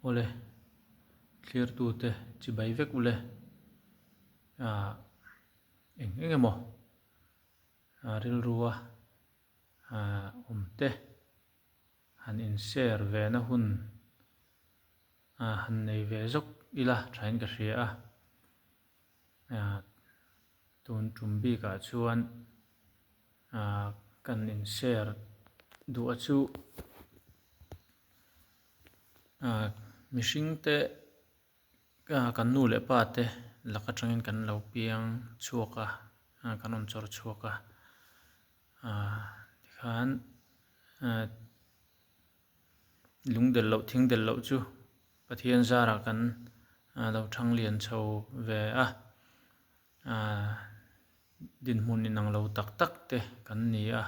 Awle, thlirtute chibai vek ule. Aah eng eng emaw rilrua aah awm te han in share ve na hun aah han nei ve zawk ila thain ka hria a. Aah tun tum bikah chuan aah kan in share duh a chu. Aaa mihring te kan nu leh pa te lak atangin kan lo piang chhuak a kan rawn chawr chhuak a aaa tikhan aaa lung del loh thing del loh chu Pathian zarah kan lo thang lian chho ve a aaa dinhmun inang lo tak tak te kan ni a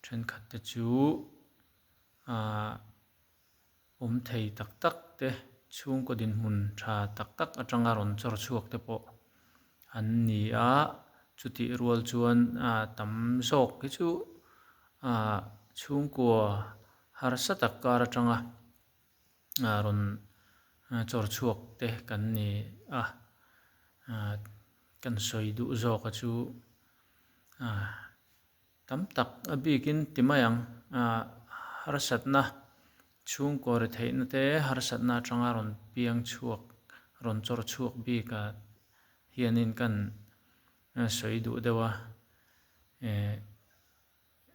thenkhat te chu. Aaa awm thei tak tak te, chhungkaw dinhmun tha tak tak atanga rawn chawr chhuak te pawh an ni a, chutih rual chuan aaa tam zawk hi chu aaa chhungkua harsa tak kar atanga aaa rawn chawr chhuak te kan ni a, aaa kan sawi duh zawk a chu aaa. Tam tak a bikin ti mai ang. Harsatna, chhungkaw ri theihna te harsatna atanga rawn piang chhuak, rawn chawr chhuak bik ah hianin kan sawi duh deuh a.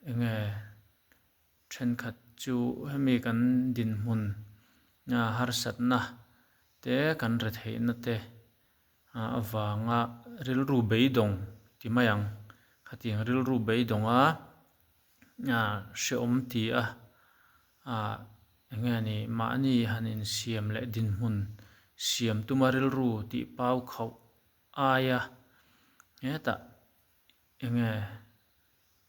Enge thenkhat chu hemi kan dinhmun harsatna te kan ri theihna te avanga rilru beidawng ti mai ang. Khatiang rilru beidawnga hrehawm ti a, eng nge ni mahni han insiam leh dinhmun siam tuma rilru tih pau khauh aia hetah eng nge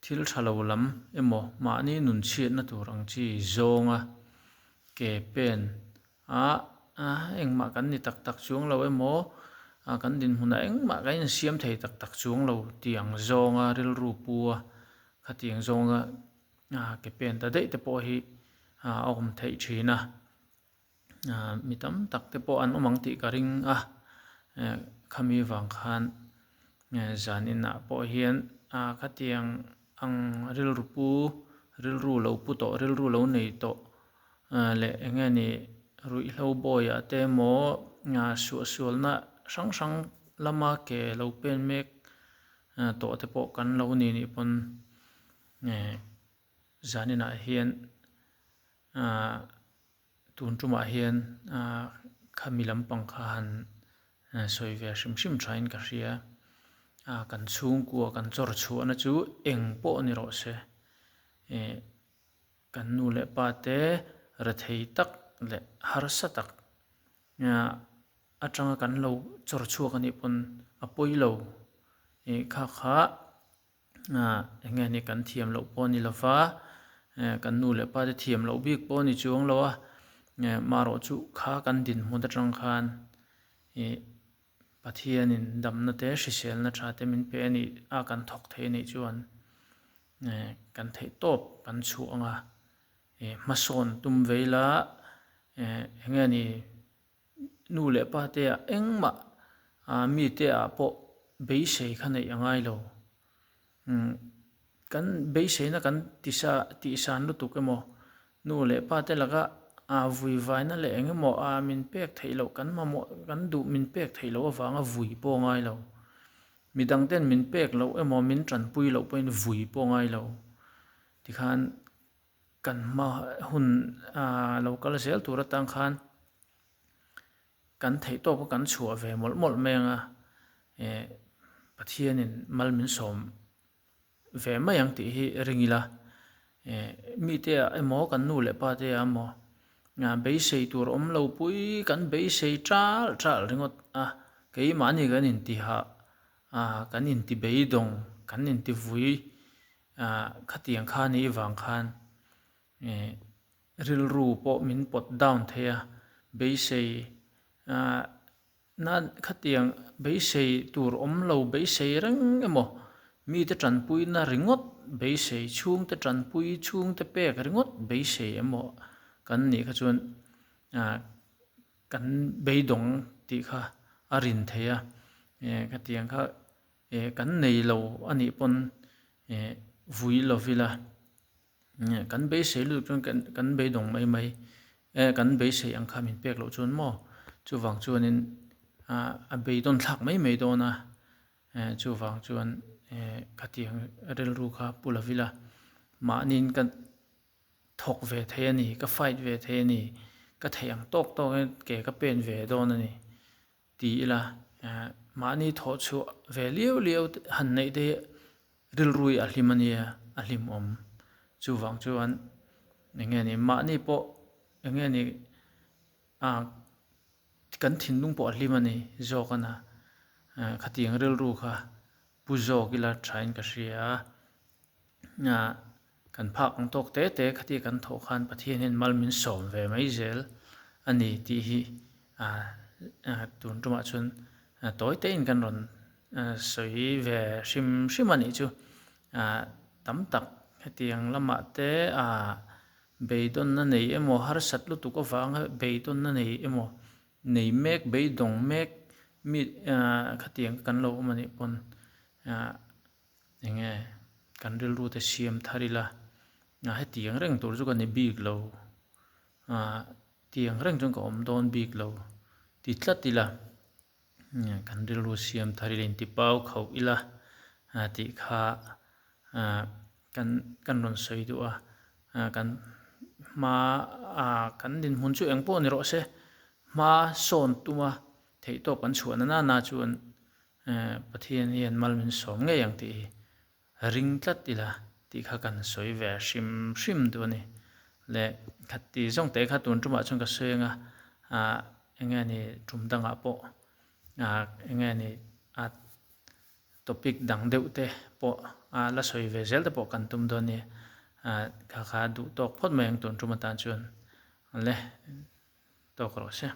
Thil tha lo lam emaw mahni nun chhiatna tur ang chi zawnga ke pen a engmah kan ni tak tak chuang lo emaw kan dinhmunah engmah kan insiam thei tak tak chuang lo tiang zawnga rilru pu a khatiang zawnga ke pen ta daih te pawh hi a awm theih thin a. Mi tam tak te pawh an awm ang tih ka ring a khami vang khan zan inah pawh hian khatiang ang rilru pu rilru lo pu tawh rilru lo nei tawh leh eng nge ni ruihhlo bawiah te emaw suahsualna hrang hrang lama ke lo pen mek tawh te pawh kan lo ni nih pawn zan inah hian. Aaa tun tumah hian aaa khami lampang kha han sawi ve hrim hrim thain ka hria. Aa kan chhungkua kan chawr chhuahna chu eng pawh ni rawh se. Ih kan nu leh pa te rethei tak leh harsa tak aaa atanga kan lo chawr chhuak anih pawn a pawi lo. Ih kha kha. Eng nge ni kan thiam loh pawh a ni lova, kan nu leh pa te thiam loh bik pawh a ni chuang lo a, marawh chu kha kan dinhmun atang khan ih Pathianin damna te hriselna tha te min pe a nih a kan thawk thei a nih chuan kan theih tawp kan chhuah ang a, ih hmasawn tum vei la eng nge ni. Nu leh pa te ah engmah mi te ah pawh beisei kha neih a ngai lo. Kan beiseina kan tisa tihsan lutuk emaw nu leh pa te laka vui vaina leh eng emaw min pek theih loh kan mamawh kan duh min pek theih loh avanga vui pawh a ngai lo. Midang ten min pek loh emaw min tanpui loh pawhin vui pawh a ngai lo. Tikhan. Kan hma hun lo kal zel tur atang khan kan theih tawk a kan chhuah ve mawlh mawlh mai ang a, eh Pathianin mal min sawm ve mai ang tih hi ring ila, eh mite ah emaw kan nu leh pa te ah emaw beisei tur awm lo pui kan beisei ṭal ṭal ringawt a, keimahni kan intihah kan intibeidawng kan intivui Ahh khatiang kha ni vang khan eh rilru pawh min pawt down thei a, beisei ahh na khatiang beisei tur awm lo beisei reng emaw mite tanpuina ringawt beisei chhungte tanpui chhungte pek ringawt beisei emaw kan nih kha chuan ahh. kan beidawng tih kha a rin theih a, khatiang kha kan nei lo a nih pawn vui lovila kan beisei lutuk chuan kan beidawng mai mai kan beisei ang kha min pek loh chuan maw chuvang chuanin a beidawn thlak mai mai dawn a chuvang chuan khatiang rilru kha pu lovila mahniin kan thawk ve thei a ni, ka fight ve thei a ni, ka theih ang tawk tawk in ke ka pen ve dawn a ni ti ila mahni thawh chhuah ve liau liau han neih te hi rilru hi a hlim a nia, a hlimawm. Chuvang chuan eng nge ni mahni pawh eng nge ni ah kan thinlung pawh a hlim a ni zawk a na khatiang rilru kha pu zawk ila thain ka hria a. Kan phak ang tawk te te khatia kan thawh khan Pathian hian mal min sawm ve mai zel a ni tih hi tun tumah chuan tawi tein kan rawn sawi ve hrim hrim a nih chu. Tam tak hetiang lamah te beidawnna nei emaw harsat lutuk avanga beidawnna nei emaw nei mek beidawng mek mi khatiang kan lo awm a nih pawn Enge kan rilru te siam thar ila, a hetiang reng tur chu ka ni bik lo, ah tiang reng chuan ka awm dawn bik lo ti tlat ila, kan rilru siam thar ila inti pau khauh ila tih kha ah kan kan rawn sawi duh a, kan hma ah kan dinhmun chu eng pawh ni rawh se, hma sawn tuma theihtawp kan chhuah na nana chuan Pathian hian mal min sawm ngei ang tih hi ring tlat ila tih kha kan sawi ve hrim hrim duh a ni. Le khat ti zawng te kha tun tumah chuan ka sawi anga ah eng nge ni tum dangah pawh ah eng nge ni a topic dang deuh te pawh a la sawi ve zel te pawh kan tum dawn a ni. Ah kha kha duh tawk phawt mai ang tun tum atan chuan le tawk rawh se.